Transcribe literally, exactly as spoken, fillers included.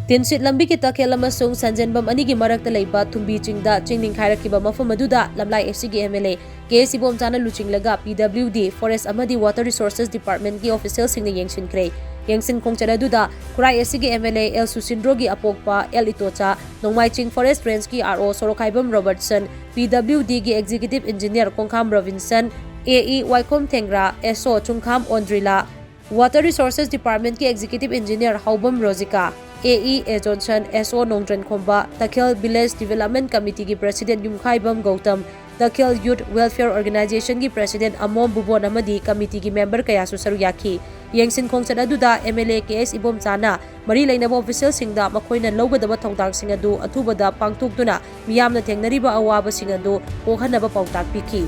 ꯇꯤꯟꯁꯤꯠ ꯂꯝꯕꯤꯒꯤ ꯇꯈꯦꯜ ꯑꯃꯁꯨꯡ ꯁꯟꯖꯦꯟꯕꯝ ꯑꯅꯤꯒꯤ ꯃꯔꯛꯇ ꯂꯩꯕ ꯊꯨꯝꯕꯤ ꯆꯤꯡꯗ ꯆꯤꯡ ꯅꯤꯡꯈꯥꯏꯔꯛꯈꯤꯕ ꯃꯐꯝ ꯑꯗꯨꯗ ꯂꯝꯂꯥꯏ ꯑꯦꯁꯤꯒꯤ M L A K S ꯏꯕꯣꯝꯆꯥꯅ ꯂꯨꯆꯤꯡꯂꯒ ꯄꯤ ꯗꯕ꯭ꯂꯤꯎ ꯗꯤ, ꯐꯣꯔꯦꯁ ꯑꯃꯗꯤ ꯋꯥꯇꯔ ꯔꯤꯁꯣꯔꯁꯦꯁ ꯗꯤꯄꯥꯔꯠꯃꯦꯟꯠꯀꯤ ꯑꯣꯐꯤꯁꯤꯌꯦꯜꯁꯤꯡꯅ ꯌꯦꯡꯁꯤꯟꯈ꯭ꯔꯦ꯫ ꯌꯦꯡꯁꯤꯟ ꯈꯣꯡꯆꯠ ꯑꯗꯨꯗ ꯈꯨꯔꯥꯏ ꯑꯦꯁꯤꯒꯤ ꯑꯦꯝ ꯑꯦꯜ ꯑꯦ ꯑꯦꯜ ꯁꯨꯁꯤꯟꯗ꯭ꯔꯣꯒꯤ ꯑꯄꯣꯛꯄ ꯑꯦꯜ ꯏꯇꯣꯆꯥ, ꯅꯣꯡꯃꯥꯏꯆꯤꯡ ꯐꯣꯔꯦꯁ ꯔꯦꯟꯖꯀꯤ R O Sorokhaibam Robertson, P W ꯗꯤꯒꯤ executive engineer Kongkham Robinson, A E Waikhom Thengra, S O Chungkham Ondrila, water resources ꯗꯤꯄꯥꯔꯠꯃꯦꯟꯠꯀꯤ executive engineer Haobam Rojika, A E A Johnson, ꯑꯦꯁ ꯑꯣ ꯅꯣꯡꯗ꯭ꯔꯦꯟꯈꯣꯝꯕ, ꯇꯈꯦꯜ ꯚꯤꯂꯦꯖ ꯗꯤꯚꯦꯂꯞꯃꯦꯟꯠ ꯀꯃꯤꯇꯤꯒꯤ president Yumkhaibam Gautam, Takhel youth welfare ꯑꯣꯔꯒꯅꯥꯏꯖꯦꯁꯟꯒꯤ president Amom Bubon ꯑꯃꯗꯤ ꯀꯃꯤꯇꯤꯒꯤ ꯃꯦꯝꯕꯔ ꯀꯌꯥꯁꯨ ꯁꯔꯨꯛ ꯌꯥꯈꯤ꯫ ꯌꯦꯡꯁꯤꯟ ꯈꯣꯡꯆꯠ ꯑꯗꯨꯗ M L A K S ꯏꯕꯣꯝꯆꯥꯅ ꯃꯔꯤ ꯂꯩꯅꯕ ꯑꯣꯐꯤꯁꯤꯌꯦꯜꯁꯤꯡꯗ ꯃꯈꯣꯏꯅ ꯂꯧꯒꯗꯕ ꯊꯧꯗꯥꯡꯁꯤꯡ ꯑꯗꯨ ꯑꯊꯨꯕꯗ ꯄꯥꯡꯊꯣꯛꯇꯨꯅ ꯃꯤꯌꯥꯝꯅ ꯊꯦꯡꯅꯔꯤꯕ ꯑꯋꯥꯕꯁꯤꯡ ꯑꯗꯨ ꯀꯣꯛꯍꯟꯅꯕ ꯄꯥꯎꯇꯥꯛ ꯄꯤꯈꯤ꯫